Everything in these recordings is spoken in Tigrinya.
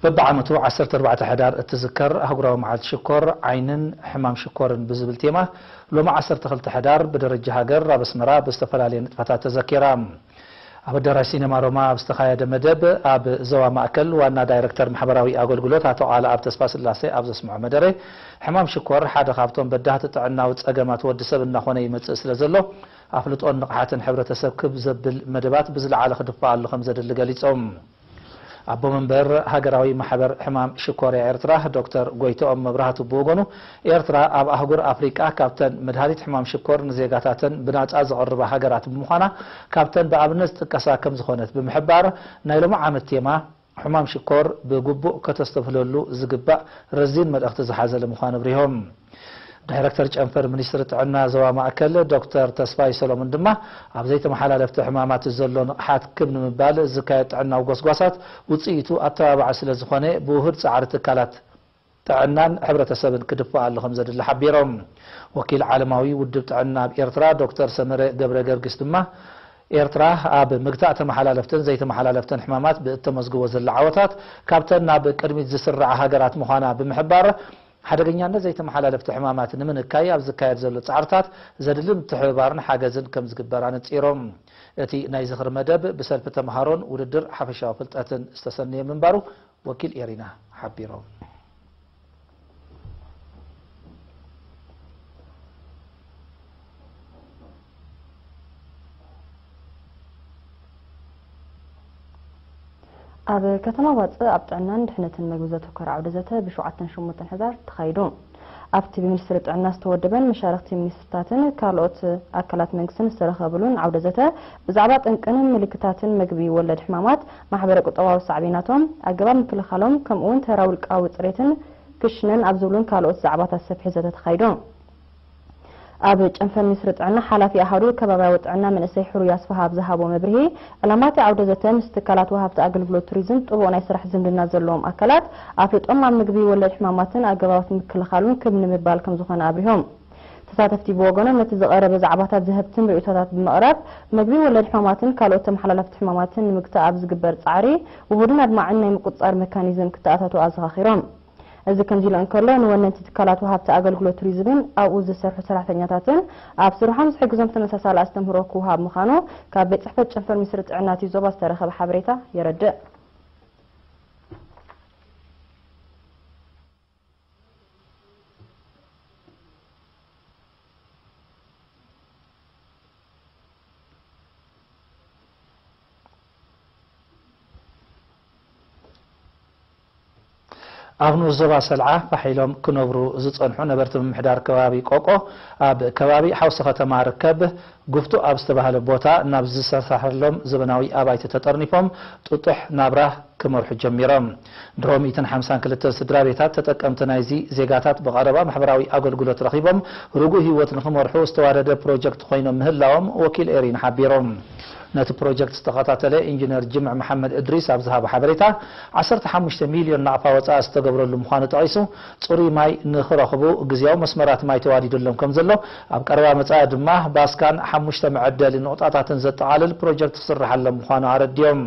በብዓመቱ ዓሰርተ ኣርባዕተ ሕዳር እትዝከር ኣህጉራዊ መዓልቲ ሽኮር ዓይንን ሕማም ሽኮርን ብዝብል ቴማ፣ ሎሚ ዓሰርተ ክልተ ሕዳር ብደረጃ ሃገር ኣብ ኣስመራ ብዝተፈላለየ ንጥፈታት ተዘኪራ። ኣብ ኣዳራሽ ሲነማ ሮማ ኣብ ዝተኻየደ መደብ፣ ኣብ ዞባ ማእከል ዋና ዳይረክተር ማሕበራዊ ኣገልግሎት ኣቶ ቃልኣብ ተስፋስላሴ ኣብ ዘስምዖ መደረ፣ ሕማም ሽኮር ሓደ ካብቶም በዳህቲ ጥዕናዊ ጸገማት ወዲ ሰብ እናኾነ ይመጽእ ስለ ዘሎ፣ ኣፍልጦን ንቕሓትን ሕብረተሰብ ክብ ዘብል መደባት ብዝለዓለ ክድፋኣሉ ከም ዘድሊ ገሊጾም። ኣቦ መንበር ሃገራዊ ማሕበር ሕማም ሽኮርያ ኤርትራ ዶክተር ጎይትኦም መብራህቱ ብወገኑ፣ ኤርትራ ኣብ ኣህጉር ኣፍሪቃ ካብተን መድሃኒት ሕማም ሽኮር ንዜጋታተን ብናጻ ዘቕርባ ሃገራት ብምዃና፣ ካብተን ብኣብነት ዝጥቀሳ ከም ዝኾነት ብምሕባር፣ ናይ ሎሚ ዓመት ቴማ ሕማም ሽኮር ብግቡእ ከተስተብህለሉ ዝግባእ ረዚን መልእኽቲ ዝሓዘለ ምዃኑ ኣብሪሆም። ዳይረክተር ጨንፈር ሚኒስትሪ ጥዕና ዞባ ማእከል ዶክተር ተስፋይ ሰሎሞን ድማ፣ ኣብ ዘይተመሓላለፍቲ ሕማማት ዘሎ ንቕሓት ክብ ንምባል ዝካየድ ጥዕናዊ ጎስጓሳት ውጽኢቱ ኣተባባዒ ስለ ዝኾነ፣ ብውሁድ ጻዕሪ ትካላት ጥዕናን ሕብረተሰብን ክድፋኣሉ ከም ዘድሊ ሓቢሮም። ወኪል ዓለማዊ ውድብ ጥዕና ኣብ ኤርትራ ዶክተር ሰመረ ገብረ ገርግስ ድማ፣ ኤርትራ ኣብ ምግታእ ተመሓላለፍትን ዘይተመሓላለፍትን ሕማማት ብእተመዝግቦ ዘላ ዓወታት፣ ካብተን ናብ ቅድሚት ዝስርዓ ሃገራት ምዃና ብምሕባር፣ ሓደገኛነት ዘይተመሓላለፍቲ ሕማማት ንምንካይ ኣብ ዝካየድ ዘሎ ጻዕርታት ዘድሊ ምትሕብባርን ሓገዝን ከም ዝግበር ኣነጺሮም። እቲ ናይ ዝኽሪ መደብ ብሰልፊ ተምሃሮን ውድድር ሓፈሻዊ ፍልጠትን ዝተሰነየ ምንባሩ ወኪል ኤሪና ሓቢሮም። ኣብ ከተማ ባጽዕ ኣብ ጥዕናን ድሕነትን መግቢ ዘተኮረ ዓውደ ዘተ ብሸውዓተን ሸሞንተን ሕዳር ተኻይዱ። ኣብቲ ብሚኒስትሪ ጥዕና ዝተወደበን መሻርኽቲ ሚኒስትርታትን ካልኦት ኣካላት መንግስትን ዝተረኸብሉን ዓውደ ዘተ፣ ብዛዕባ ጠንቅን ምልክታትን መግቢ ወለድ ሕማማት፣ ማሕበረ ቁጠባዊ ሳዕቤናቶም፣ ኣገባብ ምክልኻሎም፣ ከምኡ'ውን ተራ ውልቃዊ ጽሬትን ክሽነን ኣብ ዝብሉን ካልኦት ዛዕባታት ሰፊሕ ዘተ ተኻይዱ። ኣብ ጨንፈር ሚኒስትሪ ጥዕና ሓላፊ ኣሃዱ ከባብያዊ ጥዕና መንእሰይ ሕሩይ ኣስፍሃ ኣብ ዝሃቦ መብርሂ፣ ዕላማ እቲ ዓውደ ዘተ ምስ ትካላት ወሃብቲ ኣገልግሎት ቱሪዝም ጥቡቕ ናይ ስራሕ ዝምድና ዘለዎም ኣካላት ኣፍልጦም ኣብ ምግቢ ወለድ ሕማማትን ኣገባባት ምክልኻሉን ክብ ንምባል ከም ዝኾነ ኣብሪሆም። ተሳተፍቲ ብወገኖም ነቲ ዝቐረበ ዛዕባታት ዘህብትም ርእይቶታት ብምቕራብ፣ ምግቢ ወለድ ሕማማትን ካልኦት ተመሓላለፍቲ ሕማማትን ንምግታእ ኣብ ዝግበር ጻዕሪ ውሁድን ኣድማዕን ናይ ምቁጽጻር መካኒዝም ክተኣታቶ ኣዘኻኺሮም። እዚ ከምዚ ኢሉ እንከሎ፣ ንወነንቲ ትካላት ወሃብቲ ኣገልግሎት ቱሪዝምን ኣብኡ ዝሰርሑ ሰራሕተኛታትን ኣብ ስርሖም ዝሕግዞም ተመሳሳሊ ኣስተምህሮ ክወሃብ ምዃኑ ካብ ቤት ጽሕፈት ጨንፈር ሚኒስትሪ ጥዕና እቲ ዞባ ዝተረኸበ ሓበሬታ የረድእ። ኣብ ንኡስ ዞባ ሰልዓ ፋሕ ኢሎም ክነብሩ ዝጸንሑ ነበርቲ ምምሕዳር ከባቢ ቆቆ፣ ኣብ ከባቢ ሓውሲ ከተማ ርከብ ጉፍቱ ኣብ ዝተባህለ ቦታ ናብ ዝሰራሕሎም ዘበናዊ ኣባይቲ ተጠርኒፎም ጥጡሕ ናብራ ክመርሑ ጀሚሮም። ድሮ ሚእትን ሓምሳን ክልተን ስድራ ቤታት ተጠቀምቲ ናይዚ ዜጋታት ብቐረባ ማሕበራዊ ኣገልግሎት ረኺቦም ርጉእ ህይወት ንኽመርሑ ዝተዋደደ ፕሮጀክት ኮይኖም ምህላዎም ወኪል ኤሪና ሓቢሮም። ነቲ ፕሮጀክት ዝተኸታተለ ኢንጂነር ጅምዕ መሓመድ እድሪስ ኣብ ዝሃቦ ሓበሬታ፣ ዓሰርተ ሓሙሽተ ሚልዮን ናቕፋ ወጻኢ ዝተገብረሉ ምዃኑ ጠቒሱ፣ ጽሩይ ማይ ንኽረኽቡ ግዝያዊ መስመራት ማይ ተዋዲዱሎም ከም ዘሎ፣ ኣብ ቀረባ መጻኢ ድማ ባስካን ሓሙሽተ መዐደሊ ንቑጣታትን ዘጠቓልል ፕሮጀክት ክስርሓሎም ምዃኑ ኣረዲኦም።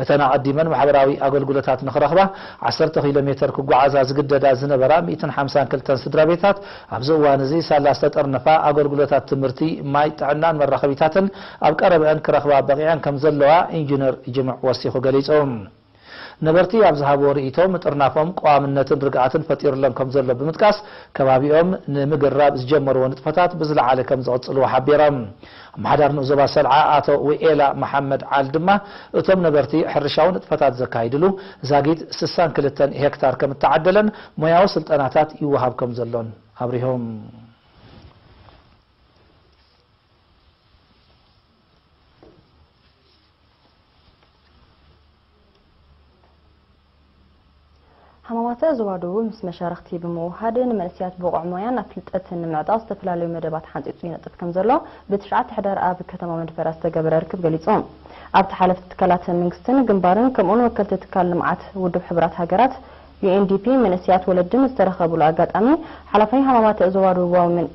እተን ኣቐዲመን ማሕበራዊ ኣገልግሎታት ንኽረኽባ ዓሰርተ ኪሎ ሜተር ክጓዓዛ ዝግደዳ ዝነበራ ሚእትን ሓምሳን ክልተን ስድራ ቤታት፣ ኣብዚ እዋን እዚ ሳላ ዝተጠርነፋ ኣገልግሎታት ትምህርቲ፣ ማይ፣ ጥዕናን መራኸቢታትን ኣብ ቀረበአን ክረኽባ በቒዐን ከም ዘለዋ ኢንጂነር ጅምዕ ወሲኹ ገሊጹ። ነበርቲ ኣብ ዝሃብዎ ርእይቶ፣ ምጥርናፎም ቀዋምነትን ርግኣትን ፈጢሩሎም ከም ዘሎ ብምጥቃስ፣ ከባቢኦም ንምግራብ ዝጀመርዎ ንጥፈታት ብዝለዓለ ከም ዝቕጽልዎ ሓቢሮም። ኣመሓዳሪ ንኡስ ዞባ ሰልዓ ኣቶ ውኤላ መሓመድ ዓል ድማ፣ እቶም ነበርቲ ሕርሻዊ ንጥፈታት ዘካይድሉ ዛጊት ስሳን ክልተን ሄክታር ከም እተዓደለን ሞያዊ ስልጠናታት ይወሃብ ከም ዘሎን ኣብሪሆም። ሃማማተ ዞባ ደቡብ ምስ መሻርኽቲ ብምውሃድ፣ ንመንእሰያት ብቑዕ ሞያን ኣብ ፍልጠትን ንምዕጣቕ ዝተፈላለዩ መደባት ሓንጺጹ ይነጥፍ ከም ዘሎ፣ ብትሽዓተ ሕዳር ኣብ ከተማ መንደፈራ ዝተገበረ ርክብ ገሊጹ። ኣብቲ ሓለፍቲ ትካላት መንግስትን ግንባርን፣ ከምኡውን ወከልቲ ትካል ልምዓት ውድብ ሕቡራት ሃገራት፣ ዩ ኤን ዲ ፒ፣ መንእሰያት ወለድን ዝተረኸብሉ ኣጋጣሚ፣ ሓላፋይ ሃማማተ ዞባ ደቡባዊ መን-፣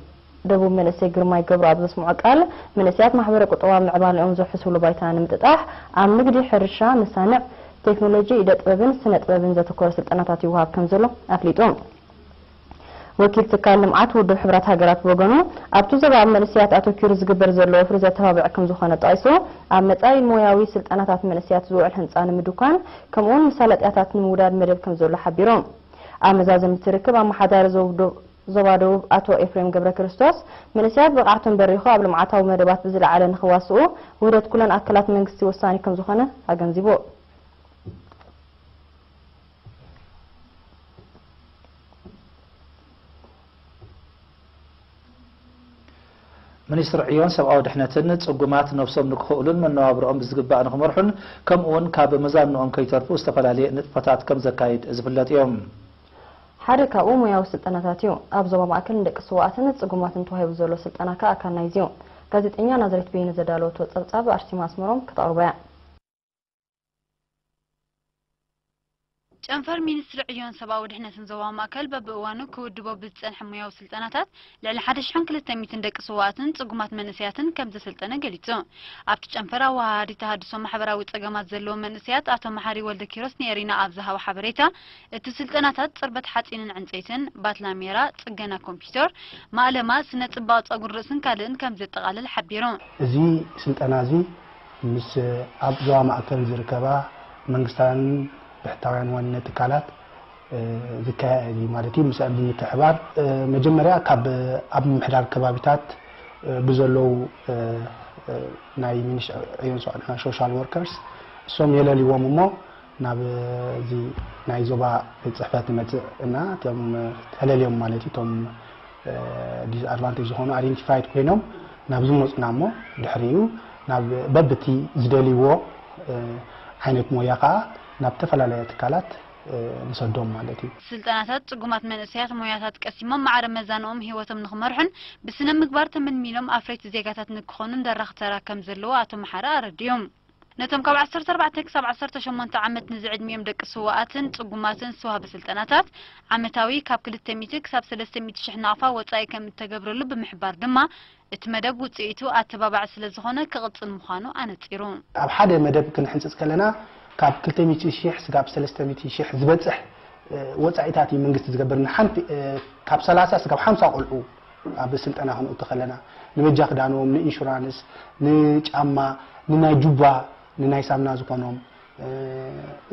ደቡብ መንእሰይ ግርማይ ገብሩ ኣብ ዘስምዖ ቃል፣ መንእሰያት ማሕበረ ቁጠባዊ ምዕባለኦም ዘውሕስሉ ባይታ ንምጥጣሕ፣ ኣብ ንግዲ፣ ሕርሻ፣ መሳንዕ፣ ቴክኖሎጂ፣ ኢደ ጥበብን ስነ ጥበብን ዘተኮረ ስልጠናታት ይወሃብ ከም ዘሎ ኣፍሊጡ። ወኪል ትካል ልምዓት ውድብ ሕቡራት ሃገራት ብወገኑ፣ ኣብቲ ዞባ ኣብ መንእሰያት ኣተኪሩ ዝግበር ዘሎ ወፍሪ ዘተባብዕ ከም ዝኾነ ጠቒሱ፣ ኣብ መጻኢ ንሞያዊ ስልጠናታት መንእሰያት ዝውዕል ህንጻ ንምድኳን፣ ከምኡውን መሳለጥያታት ንምውዳድ መደብ ከም ዘሎ ሓቢሩ። ኣብ መዛዘሚ እቲ ርክብ፣ ኣመሓዳሪ ዞባ ደቡብ ኣቶ ኤፍሬም ገብረ ክርስቶስ፣ መንእሰያት ብቕዓቶም በሪኹ ኣብ ልምዓታዊ መደባት ብዝለዓለ ንኽዋስኡ ውህደት ኩለን ኣካላት መንግስቲ ወሳኒ ከም ዝኾነ ኣገንዚቡ። ሚኒስትሪ ዕዮን ሰብኣዊ ድሕነትን ጽጉማት ነብሶም ንክኽእሉን መነባብሮኦም ብዝግባእ ንክመርሑን ከምኡ እውን ካብ መዛንኦም ከይተርፉ ዝተፈላለየ ንጥፈታት ከም ዘካይድ ዝፍለጥ እዩ። ሓደ ካብኡ ሞያዊ ስልጠናታት እዩ። ኣብ ዞባ ማእከል ንደቂ ስውኣትን ጽጉማትን ተዋሂቡ ዘሎ ስልጠና ከኣ ኣካል ናይዚ እዩ። ጋዜጠኛ ናዝሬት በየነ ዘዳለወቶ ጸብጻብ ኣርሴማ ኣስመሮም ክተቕርቦ እያ። ጨንፈር ሚኒስትሪ ዕዮን ሰብኣዊ ድሕነትን ዞባ ማእከል በብእዋኑ ክውድቦ ብዝጸንሐ ሞያዊ ስልጠናታት ልዕሊ ሓደ ሽሕን ክልተ ሚእትን ደቂ ስውኣትን ጽጉማት መንእሰያትን ከም ዘሰልጠነ ገሊጹ። ኣብቲ ጨንፈር ኣወሃሃዲ ተሃድሶ ማሕበራዊ ጸገማት ዘለዎም መንእሰያት ኣቶ መሓሪ ወልደኪሮስ ንኤሪና ኣብ ዝሃቦ ሓበሬታ፣ እቲ ስልጠናታት ጽርበት ሓጺንን ዕንጸይትን፣ ባትላሜራ፣ ጽገና ኮምፒዩተር፣ ማእለማ፣ ስነ ጽባቐ ጸጉሪ ርእስን ካልእን ከም ዘጠቓልል ሓቢሩ። እዚ ስልጠና እዚ ምስ ኣብ ዞባ ማእከል ዝርከባ መንግስታውያንን ብሕታውያን ዋንነት ትካላት ዝካየድ እዩ ማለት እዩ። ምስኣን ብምትሕባር መጀመርያ ካብ ኣብ ምምሕዳር ከባቢታት ብዘለዉ ናይ ሚኒስትሪ ዕዮን ሰብኣዊ ድሕነትን social workers እሶም የለልይዎም እሞ ናብ እዚ ናይ ዞባ ቤት ፅሕፈት ንመፅእ እና እቶም ተለልዮም ማለት እዩ እቶም disadvantage ዝኾኑ identified ኮይኖም ናብ ዝመፁና እሞ ድሕሪኡ ናብ በብቲ ዝደልይዎ ዓይነት ሞያ ከዓ ናብ ዝተፈላለያ ትካላት ንሰዶም ማለት እዩ። ስልጠናታት ጽጉማት መንእሰያት ሞያታት ቀሲሞም ማዕረ መዛንኦም ህይወቶም ንኽመርሑን ብስነ ምግባር ተመልሚሎም ኣፍረይቲ ዜጋታት ንክኾኑን ደራኺ ተራ ከም ዘለዎ ኣቶ መሓሪ ኣረዲኦም። ነቶም ካብ ዓሰርተ ኣርባዕተ ክሳብ ዓሰርተ ሸሞንተ ዓመት ንዝዕድሚኦም ደቂ ስውኣትን ጽጉማትን ዝተዋህበ ስልጠናታት ዓመታዊ ካብ ክልተ ሚእቲ ክሳብ ሰለስተ ሚእቲ ሽሕ ናቕፋ ወጻኢ ከም እተገብረሉ ብምሕባር ድማ፣ እቲ መደብ ውጽኢቱ ኣተባባዒ ስለ ዝኾነ ክቕጽል ምዃኑ ኣነጺሩ። ኣብ ሓደ መደብ ክንሕንጽጽ ከለና ካብ ክልተ ሚእቲ ሽሕ ስጋብ ሰለስተ ሚእቲ ሽሕ ዝበጽሕ ወጻኢታት እዩ መንግስቲ ዝገብር። ንሓንቲ ካብ ሰላሳ ስጋብ ሓምሳ ቆልዑ ኣብ ስልጠና ክንእቱ ከለና ንበጃ ክዳኖም፣ ንኢንሹራንስ፣ ንጫማ፣ ንናይ ጁባ፣ ንናይ ሳምና ዝኾኖም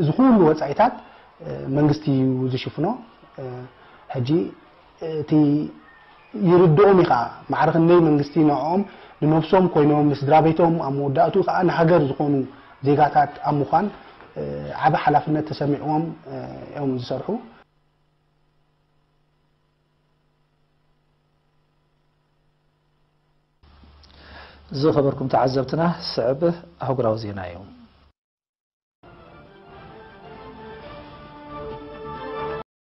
እዚ ኩሉ ወጻኢታት መንግስቲ እዩ ዝሽፍኖ። ሕጂ እቲ ይርድኦም እዩ ከዓ ማዕረ ክንደይ መንግስቲ ንዕኦም ንነብሶም ኮይኖም ንስድራ ቤቶም ኣብ መወዳእትኡ ከዓ ንሃገር ዝኾኑ ዜጋታት ኣብ ምዃን ዓቢ ሓላፍነት ተሰሚዕዎም እዮም ዝሰርሑ። ዝኸበርኩም ተዓዘብትና፣ ስዕብ ኣህጉራዊ ዜና እዩ።